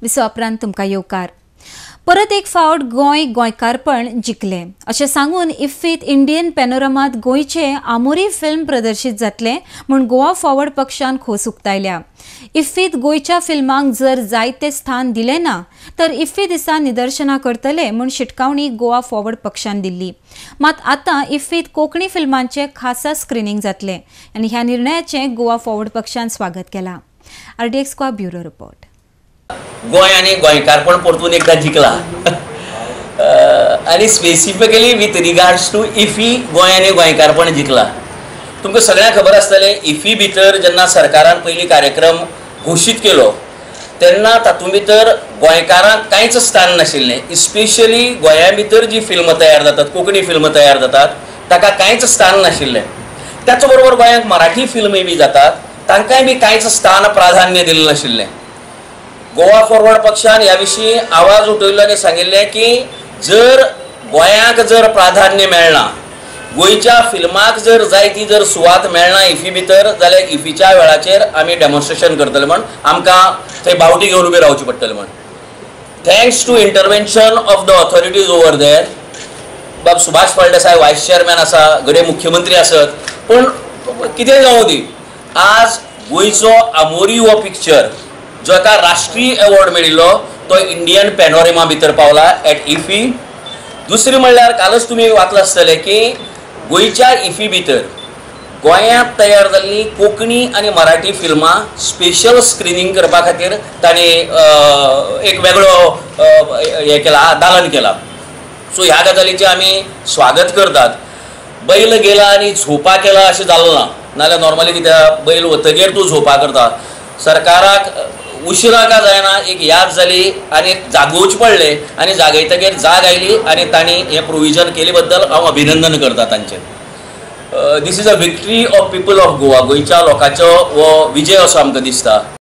विसवा उपरांत तुमकां येवकार. परत एक फावट गोंय गोंयकारपण जिखलें अशें सांगून इफ्फीत इंडियन पॅनोरमात गोंयचे आमोरी फिल्म प्रदर्शीत जातलें म्हूण गोवा फॉरवर्ड पक्षान खोस उक्तायल्या. इफ्फीत गोंयच्या फिल्मांक जर जायते स्थान दिलें ना तर इफ्फी दिसा निदर्शनां करतले म्हूण शिटकावणी गोवा फॉरवर्ड पक्षान दिल्ली. मात आतां इफ्फीत कोंकणी फिल्मांचें खासा स्क्रिनींग जातलें आनी ह्या निर्णयाचें गोवा फॉरवर्ड पक्षान स्वागत केलां. RDX Goa bureau report. Goem आनी गोंयकारपण परतून एकदां जिखला आनी specifically with regards to IFFI Goa आनी गोंयकारपण जिखला. तुमकां सगळ्यांक खबर आसतलें, इफ्फी भितर जेन्ना सरकारान पयलीं कार्यक्रम घोशीत केलो तेन्ना तातूंत भितर गोंयकारांक कांयच स्थान नाशिल्लें. स्पेशली गोंया भितर जी फिल्मां तयार जातात, कोंकणी फिल्मां तयार जातात, ताका कांयच स्थान नाशिल्लें. त्याच बरोबर गोंयांत मराठी फिल्मूय बी जातात, तांकांय बी कांयच स्थान प्राधान्य दिलें नाशिल्लें. गोवा फॉरवर्ड पक्षान ह्या विशीं आवाज उठयलो आनी सांगिल्लें की जर गोंयाक जर प्राधान्य मेळना, गोंयच्या फिल्माक जर जाय ती जर सुवात मेळना इफ्फी भितर, जाल्यार इफ्फीच्या वेळाचेर आमी डेमॉन्स्ट्रेशन करतले म्हण आमकां थंय बावटी घेवन उबे रावचें पडटलें म्हण. Thanks to intervention of the authorities over there, बाब सुभाष फळदेसाय वायस चेअरमॅन आसा, घडये मुख्यमंत्री आसत, पूण कितें जावं दी, आज गोंयचो आमोरी हो पिक्चर जो एका राष्ट्रीय अवॉर्ड मेळिल्लो तो इंडियन पॅनोरेमा भितर पावला एट इफ्फी. दुसरी म्हणल्यार कालच तुमी वाचलां आसतलें की गोंयच्या इफ्फी भितर गोंयांत तयार जाल्ली कोंकणी आनी मराठी फिल्मां स्पेशल स्क्रिनींग करपा खातीर तांणी एक वेगळो हें केला, दालन केला. सो ह्या गजालीचें आमी स्वागत करतात. बैल गेला आनी झोपा केला अशें जालें ना, नाजाल्यार नॉर्मली कित्याक बैल वतगीर तूं झोपा करता. सरकाराक उशिरा का जायना एक याद जाली आनी जागोवचें पडलें आनी जागयतगीर जाग आयली आनी तांणी हें प्रोविजन केले बद्दल हांव अभिनंदन करता तांचें. This is a victory of people of Goa. गोंयच्या लोकांचो हो विजय असो आमकां दिसता.